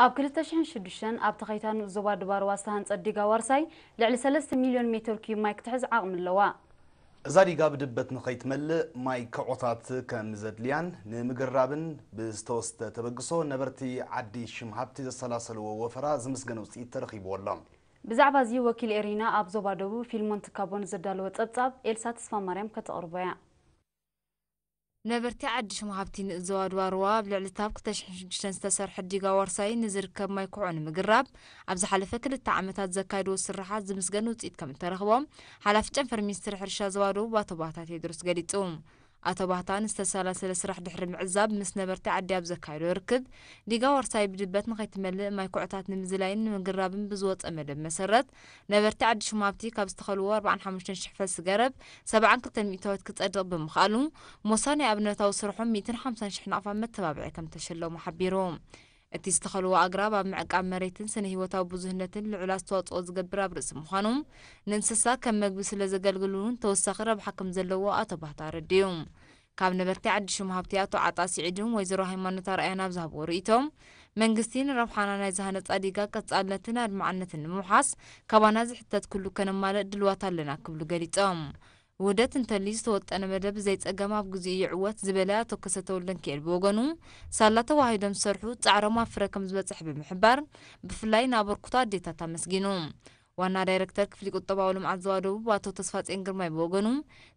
ኣብ ክልተ ሽሕን ሽዱሽተን ኣብ ተኸይታ ንኡስ ዞባ ድባርዋ ዝተሃንጸት ዲጋ ዋርሳይ ልዕሊ ሰለስተ ሚልዮን ሜትር ኪዩብ ማይ ክትሕዝ ዓቕሚ ኣለዋ። እዛ ዲጋ ብድበት ንኸይትመልእ ማይ ከዖታት ከም ዘድልያን ንምግራብን ብዝተወስደ ተበግሶ ነበርቲ ዓዲ ሽም ሃብቲ ዘሰላሰልዎ ወፈራ ዝምስገን ውፅኢት ተረኺብዎ ኣሎ። ብዛዕባ እዚ ወኪል ኤሪና ኣብ ዞባ ደቡብ ፊልሞን ትካቦ ንዘዳለወ ጸብጻብ ኤልሳ ተስፋ ማርያም ከተቕርቦ እያ። ነበርቲ ዓዲ ሽም ሃብቲ ንእዘዋ ድባርዋ ኣብ ልዕሊ ታብ ክልተ ሽሕን ሽዱሽተን ዝተሰርሐ ዲጋ ዋርሳይ ንዝርከብ ማይ ኩዖ ንምግራብ ኣብ ዝሓለፈ ክልተ ዓመታት ዘካየድዎ ስርሓት ዝምስገን ውፅኢት ከም እተረኽቦም ሓላፊ ጨንፈር ሚኒስትሪ ሕርሻ ዞባ ደቡብ ኣቶ ባህታ ቴድሮስ ገሊጹ። ኣቶ ባህታ ንዝተሰላሰለ ስራሕ ድሕሪ ምዕዛብ ምስ ነበርቲ ዓዲ ኣብ ዘካየዶ ርክብ ዲጋ ዋርሳይ ብድበት ንኸይትመልእ ማይ ኩዖታት ንምዝላይን ንምግራብን ብዝወፀ መደብ መሰረት ነበርቲ ዓዲ ሽም ሃብቲ ካብ ዝተኸልዎ ኣርባዓን ሓሙሽተን ሽሕ ፈልሲ ገረብ ሰብዓን ክልተን ሚእታዊት ክጸድቕ ብምኽኣሉ ሞሳ ናይ ኣብነታዊ ስርሖም ሚእትን ሓምሳን ሽሕ ናቕፋ መተባብዒ ከም ተሸለሙ ሓቢሩ። እቲ ዝተኸልዎ ኣግራብ ኣብ ምዕቃብ መሬትን ስነ ህይወታዊ ብዙህነትን ልዑል ኣስተዋጽኦ ዝገብር ኣብ ርእሲ ምዃኑ ንእንስሳ ከም መግቢ ስለ ዘገልግሉ እውን ተወሳኺ ረብሓ ከም ዘለዎ ኣቶ ባህታ ኣረድዩ። ካብ ነበርቲ ዓዲ ሽም ሃብቲ ኣቶ ዓጣ ስዒድን ወይዘሮ ሃይማኖት ኣርኣያን ኣብ ዝሃብዎ ርእይቶም መንግስቲ ንረብሓና ናይ ዝሃነጻ ዲጋ ቀጻልነትን ኣድማዕነትን ንምውሓስ ካባና ዝሕተት ኩሉ ከነማልእ ድልዋት ኣለና ክብሉ ገሊጾም። ውህደት እንተልዩ ዝተወጠነ መደብ ዘይጸገም ኣብ ግዚኡ ይዕወት ዝበለ ኣቶ ከሰተ ወልደንኪኤል ብወገኑ ሳላ ተዋሂዶም ዝሰርሑ ጻዕሮም ኣብ ፍረ ከም ዝበጽሕ ብምሕባር ብፍላይ ንኣበርክቶ ኣዴታት ኣመስጊኑ። ዋና ዳይረክተር ክፍሊ ቁጠባዊ ልምዓት ዞባ ደቡብ ኣቶ ተስፋጼን ግርማይ ብወገኑ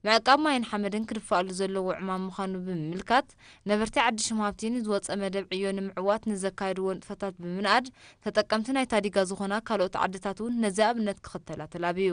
ምዕቃብ ማይን ሓመድን ክድፋኣሉ ዘለዎ ዕማም ምዃኑ ብምምልካት ነበርቲ ዓዲ ሽም ሃብቲ ንዝወፀ መደብ ዕዮ ንምዕዋት ንዘካየድዎ ንጥፈታት ብምንኣድ ተጠቀምቲ ናይታ ዲጋ ዝኾና ካልኦት ዓድታት እውን ነዚ ኣብነት ክኽተላ ተላብዩ።